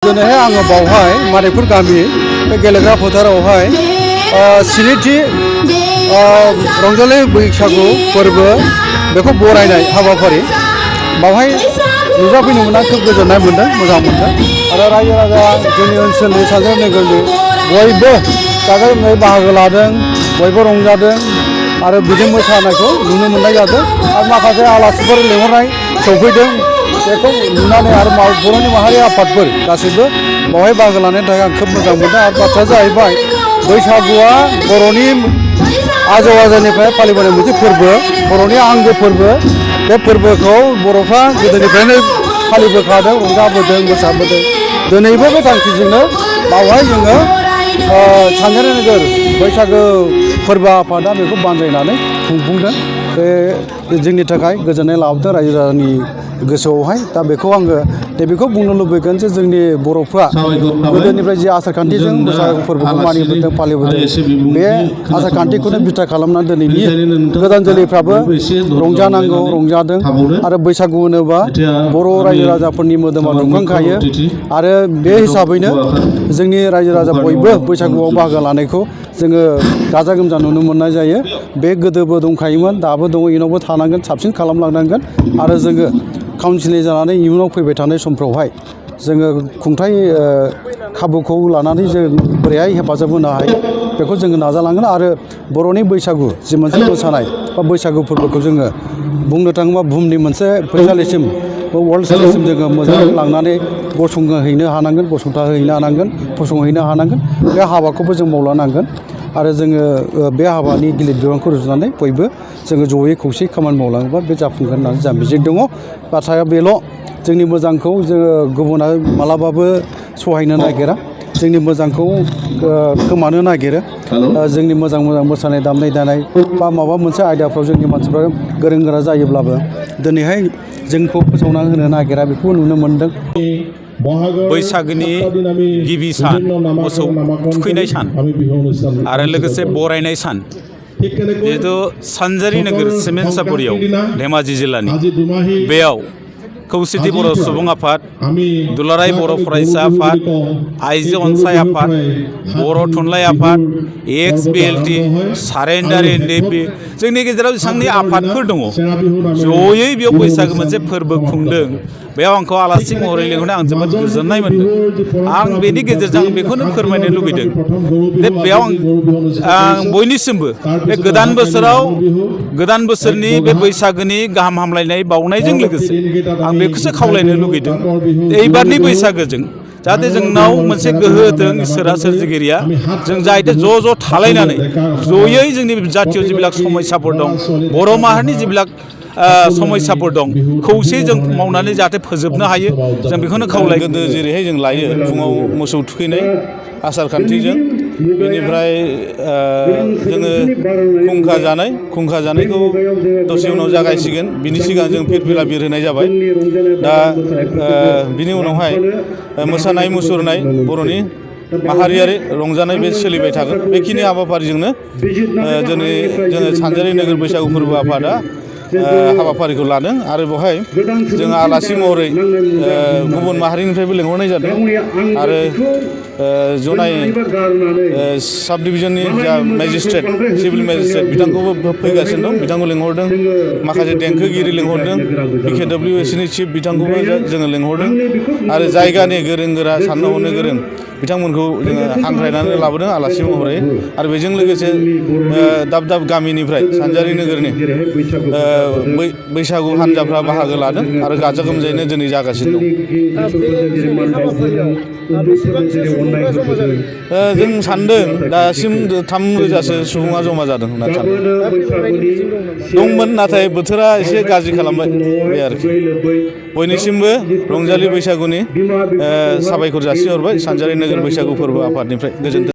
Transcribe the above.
दिनैहाय आङो बावहाय मारिपुर गामि बे गेलेग्रा फोथारावहाय स्निथि रंजालि बैसागु फोरबो बेखौ बरायनाय हाबाफारि बावहाय नुजाफैनो मोनना खोब गोजोननाय मोनदों, मोजां मोनदों। आरो रायजो राजा जोंनि ओनसोलनि सानजारि नोगोरनि बयबो गाजा गोमजायै बाहागो लादों, बयबो रंजादों आरो बिदि मोसानायखौ नुनो मोननाय जादों। आरो माखासे आलासिफोर लेंहरनाय सौफैदों, बेखौ नुनानै आरो बर'नि माहारि आफादफोर गासैबो बावहाय बाहागो लानायनि थाखाय आं खोब मोजां मोनदों। आरो बाथ्राया जाहैबाय बैसागुआ बर'नि आजौ आजौनिफ्राय फालिबोनाय मोनसे फोरबो, बर'नि आंगो फोरबो। बे फोरबोखौ बर'फ्रा गोदोनिफ्रायनो फालिबोखादों, रंजाबोदों, मोसाबोदों। दिनैबो बे थांखिजोंनो बावहाय जोङो सानजारि नोगोर बैसागो फोरबो आफादा बेखौ बानजायनानै खुंफुंदों। बे जोंनि थाखाय गोजोननाय लाबोदों रायजो राजानि गोसोआवहाय। दा बेखौ आङो नैबेखौ बुंनो लुबैगोन जे जोंनि बर'फ्रा गोदोनिफ्राय जि आसार खान्थिजों बैसागु फोरबोखौ मानिबोदों, फालिबोदों, बे आसार खान्थिखौनो बिथा खालामनानै दिनैनि गोदान जोलैफ्राबो रंजानांगौ, रंजादों। आरो बैसागु होनोबा बर' रायजो राजाफोरनि मोदोमाव दुंखांखायो। आरो बे हिसाबैनो जोंनि रायजो राजा बयबो बैसागुआव बाहागो लानायखौ जोङो गाजा गोमजा नुनो मोननाय जायो। बे गोदोबो दंखायोमोन, दाबो दङ, इयुनावबो थानांगोन, साबसिन खालामलांनांगोन। आरो जोङो काउन्सिलर जानानै इयुनाव फैबाय थानाय समफ्रावहाय जोङो खुंथाय खाबुखौ लानानै जों बोरैहाय हेफाजाब होनो हायो बेखौ जोङो नाजालांगोन। आरो बर'नि बैसागु जि मोनसे मोसानाय बा बैसागु फोरबोखौ जोङो बुंनो थाङोबा बुहुमनि मोनसे फैसालिसिम वर्ल्ड स्टेजसिम जोङो मोजाङै लांनानै गसंहैनो हानांगोन, गसंथाहैनो हानांगोन, फसंहैनो हानांगोन। बे हाबाखौबो जों मावलांनांगोन। आरो जोङो बे हाबानि गिलिर बिबानखौ रुजुनानै बयबो जोङो जयै खौसेयै खामानि मावलाङोबा बे जाफुंगोन होननानै जोंहा मिजिं दङ। बाथ्राया बेल', जोंनि मोजांखौ जोङो गुबुना मालाबाबो सहायनो नागिरा, जोंनि मोजांखौ खोमानो नागिरो। जोंनि मोजां मोसानाय, दामनाय देनाय बा माबा मोनसे आयदाफ्राव जोंनि मानसिफ्रा गोरों गोरा जायोब्लाबो दिनैहाय जोंखौ फोसावना होनो नागिरा, बेखौ नुनो मोनदों। बैसागोनि गिबि सान मोसौ थुखैनाय सान आरो लोगोसे बरायनाय सान, जिहेतु सानजारि नोगोर सिमेन्ट सापरियाव धेमाजि जिल्लानि बेयाव खौसेथि बर' सुबुं आफाद, दुलाराय बर' फरायसा आफाद, आइजो अनसाय आफाद, बर' थुनलाइ आफाद, XBLT, सारेन्डार NDP, जोंनि गेजेराव जेसेबांनि आफादफोर दङ जयै बेयाव बैसागो मोनसे फोरबो खुंदों। बेयाव आंखौ आलासि महरै लिंहरनाय आं जोबोद गोजोननाय मोनदों। आं बेनि गेजेरजों बेखौनो फोरमायनो लुबैदों जे बेयाव आं बयनिसिमबो बे गोदान बोसोराव, गोदान बोसोरनि बे बैसागोनि गाहाम हामलायनाय बावनायजों लोगोसे आं बेखौसो खावलायनो लुगैदों। एबारनि बैसागोजों जाहाथे जोंनाव मोनसे गोहो होथों इसोरा, सोरजिगिरिया, जों जाहाथे ज' ज' थालायनानै जयै जोंनि जाथियाव जिबिलाक समस्याफोर दं, बर' माहारिनि जिबिलाक समस्याफोर दं, खौसे जों मावनानै जाहाथे फोजोबनो हायो, जों बेखौनो खावलायो। गोदो जेरैहाय जों लायो फुङाव मोसौ थुखैनाय आसार खान्थिजों, बेनिफ्राय जोङो खुंखा जानायखौ दसे उनाव जागायसिगोन। बिनि सिगां जों फिरफिला बिरहोनाय जाबाय। दा बिनि उनावहाय मोसानाय मुसुरनाय, बर'नि माहारियारि रंजानाय बे सोलिबाय थागोन। बेखिनि हाबाफारिजोंनो दिनै जोङो सानजारि नोगोर बैसागु फोरबो आफादा हाबाफारिखौ लादों। आरो बेवहाय जोङो आलासि महरै गुबुन माहारिनिफ्रायबो लेंहरनाय जादों। आरो जनाय साब डिभिजननि जा मेजिस्ट्रेट, सिभिल मेजिस्ट्रेट, बिथांखौबो फैगासिनो दं, बिथांखौ लेंहरदों। माखासे देंखोगिरि लेंहरदों, BKWSनि चिफ बिथांखौबो जोङो लेंहरदों। आरो जायगानि गोरों गोरा, साननो हनो गोरों बिथांमोनखौ जोङो हांख्रायनानै लाबोदों आलासि महरै। आरो बेजों लोगोसे दाब दाब गामिनिफ्राय सानजारि नोगोरनि बैसागु हान्जाफ्रा बाहागो लादों आरो गाजा गोमजायैनो दिनै जागासिनो दं। जों सान्दों दासिम 3,000,000सो सुबुङा जमा जादों होनना सान्दों। दंमोन, नाथाय बोथोरा एसे गाज्रि खालामबाय, बे आरोखि। बयनिसिमबो रंजालि बैसागुनि साबायखर जासिहरबाय सानजारि नोगोर बैसागु फोरबो आफादनिफ्राय। गोजोन्थों।